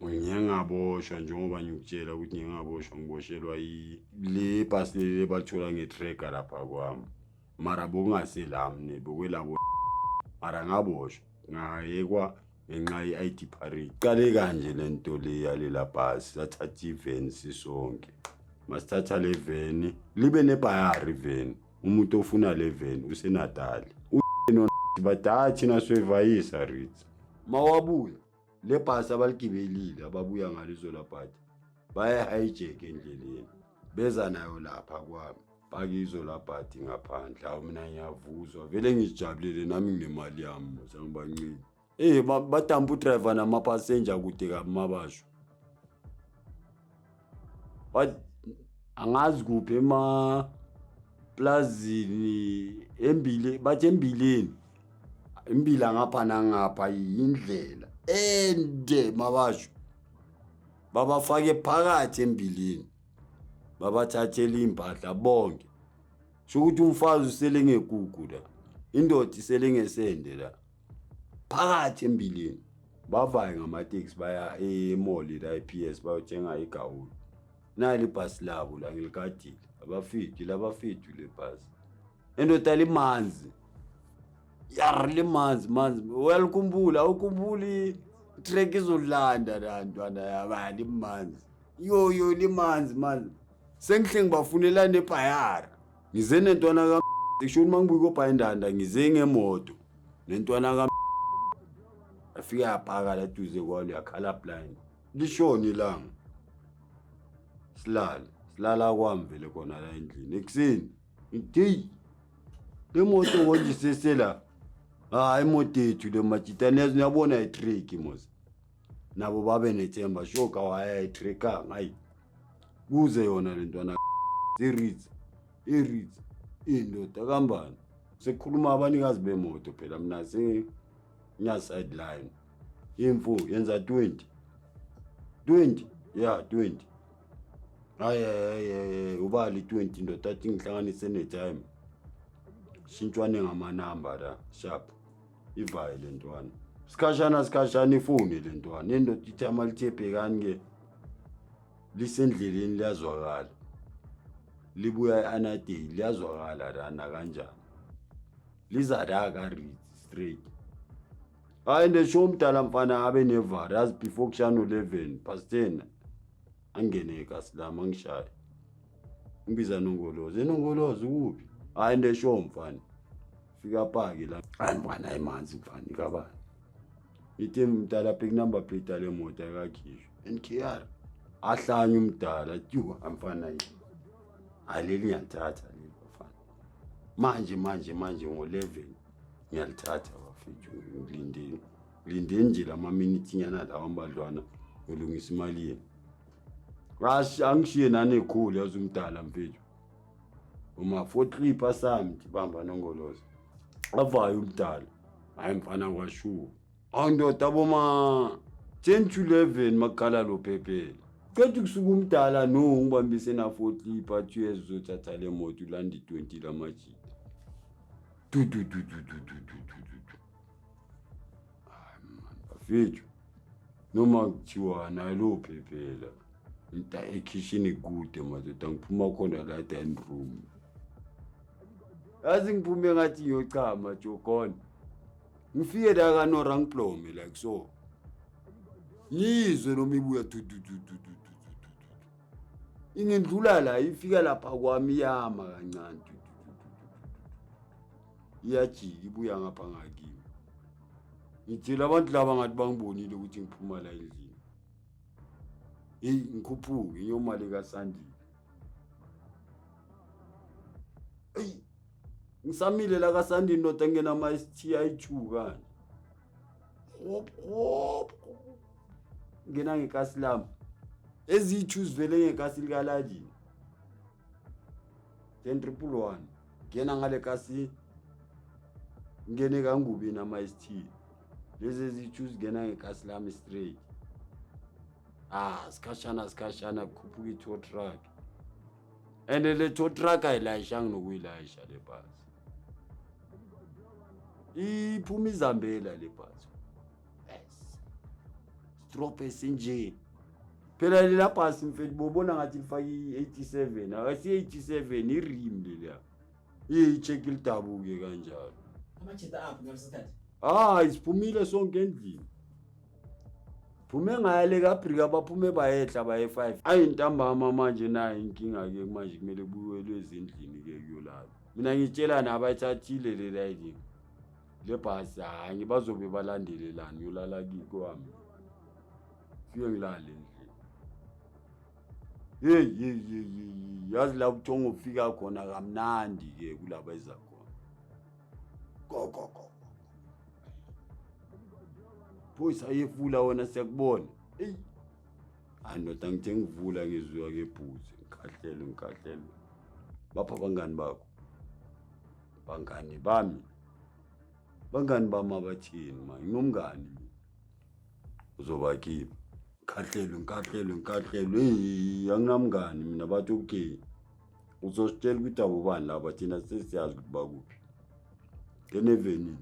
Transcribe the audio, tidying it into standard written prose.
Ngiye ngaboshwa njengoba ngikutshela ukuthi ngiye ngaboshwa, ngiboshelwa le bhasi leli balithola nge-tracker lapha kwami, mara bokungaselami ne bokwelabo, mara ngaboshwa ngayekwa ngenxa ye-ID parade. Qale kanje le nto le yalela bhasi, sathatha iveni sisonke. Masithatha le veni, libe nebhayari iveni, umuntu ofuna le veni useNatali no bathi hayi, thina soyivayisa ritz. Mawabuya le bhasi abaligibelile, ababuya ngalo izolabhadi, bayahijack endleleni, beza nayo lapha kwami, paka izolabhadi ngaphandle. Hawu, mina ngiyavuzwa vele, ngijabulele nami, nginemali yami mos, angibancini. Eh, badampa udriver namaphasenja kude kabi, mabasho but angazi kuphi, emaplazini embili, bathi embileni, imbila ngapha nangapha, yindlela ende mabasho, babafake phakathi embileni, babathathela iy'mpahla bonke. Sho ukuthi umfazi usele ngegugu la, indoda isele ngesende la phakathi embileni. Bavaye ngamateksi baya emall la e-PS, bayothenga igawuli. Nali ibhasi labo la, ngiligadile, abafidi labafidi le bhasi, endoda limanzi yar, limanzi manzi. Uyalikhumbula? Awukhumbuli? Track izolanda la, ntwana yaba limanzi, yo yo, limanzi manzi. Sengihle ngibafunela nebhayara, ngize nentwana ka kusho ukuthi uma ngibuya kobhayindanda, ngize ngemoto nentwana ka yafika yapaka la duze kwalo, yakhala blind. Lishona ilanga, silale, silala kwami vele khona la endlini. Ekuseni ngithi le moto konje sesela, hayi, imoto yethu le, majita, niyabona itrick mos. Nabo babe nethemba shoka waya itrickanga, hayi, kuze yona le ntwana iritz iritz indoda kambani. Sekukhuluma abanikazi bemoto phela, mina sengiya-sideline. Imfu yenza 20 20 ya 20, hayi hayi hayi, ubali 20 ndoda, athi ngihlanganise ne-time, shintshwane ngamanamba la, sharp. Ivaye le ntwana, sikhashana sikhashana ifone le ntwana, indoda ithi amalithe bhekani-ke, lisendleleni, liyazwakala libuya e-Annandale, liyazwakala lana kanjani, liza la ka-Ritz straight. Hayi, ndesho umdala mfana abe nevari, yazi, before kushaya no-11 past 10 angene ekasi lami, angishaye, ngibiza nongolozi, enongolozi ukuphi? Hayi, ndesho mfana, fika paki la. Hayi mfana, hayi, manzi mfana, ikabani? Ithi mdala, bheka number plate yale moto, ayikakhishwa NKR. Ahlanye umdala, tyuwa mfana, yini? Hayi, leli ngiyalithatha leli bafana, manje manje manje ngo-11 ngiyalithatha bafethu. Ngilinde, ngilinde nje lama-minutes nyana lawa ambadlwana, ngilungisa imali yenu. Angishiye nanekhulu, yazi umdala mfethu, uma four clip asami, bamba nongoloza, avaye umdala. Hayi mfana, kwashuwa. Awu ndoda, boma 10 to 11 makukhala lo phephela, ceda ukusuka umdala no ngibambise na-four clip, athi uyeza uzothatha le moto, ulanda i-20 lamajita, du du du du du du du du du du. Hayi man bafethu, noma kuthiwa naye lo phephela nta ekhishini kude madoda, ngiphuma khona la dining room, yazi ngiphume ngathi ngiyochama jokona, ngifike la kanora, ngiblome like so, ngizwe noma ibuya du du du du du du du du, ingindlula la, ifika lapha kwami, iyama kancane, du du du du du, iyajika, ibuya ngapha ngakimi. Ngithela abantu laba ngathi bangibonile ukuthi ngiphuma la endlini. Heyi, ngikhuphuke ngiyomali kaSandile. Eyi, ngisamile la kaSandile ndoda, ngena ama-ST ayi-2 kanje, hop hop, ngena ngekasi lami, eziyi-2 zivele ngekasi likaladini 10111, ngena ngale kasi, ngene kangubeni ama-ST lezi eziyi-2 zingena ngekasi lami straight. Ah, sikhashana sikhashana kukhuphuka i-tow truck, and le tow truck ayilayishanga nokuyilayisha le bhasi, iphuma izambela le bhasi. Yes, Strop esinje. Phela lela bhasi mfethu bobona ngathi lifake i-87, akasi-87 irim leliya. Iye-check lidabuke kanjalo. Amajita aphi ngaleso sikhathi? Hayi siphumile sonke endlini. Phume ngale kaAfrika baphume bayehla baye 5. Ayi ntambama manje nayo inkinga ke manje kumele kubuyelwe ezindlini ke kuyolala. Mina ngitshela nabayithathile le riding. Le bhasi hayi ngibazobe balandelelani ngiyolala kwami. Fike ngilale endlini. Hey hey hey hey yazi la ubuthongo ufika khona kamnandi ke kulaba eza khona. Go go go. Phoyisa ayefula wona siyakubona. Eyi. Hayi ndoda ngithe ngivula ngizwiwa ke bhuzi ngikhahlelwe ngikhahlelwe. Bapha abangani bakho. Bangani bami. Bangani bami abathini ma nginomngani mina. Uzobakhipha. Ngikhahlelwe ngikhahlelwe ngikhahlelwe. Eyi anginamngani mina bathi okay. Uzositshela ukuthi abobani laba thina sesiyazi ukuthi bakuphi. Ngene evenini.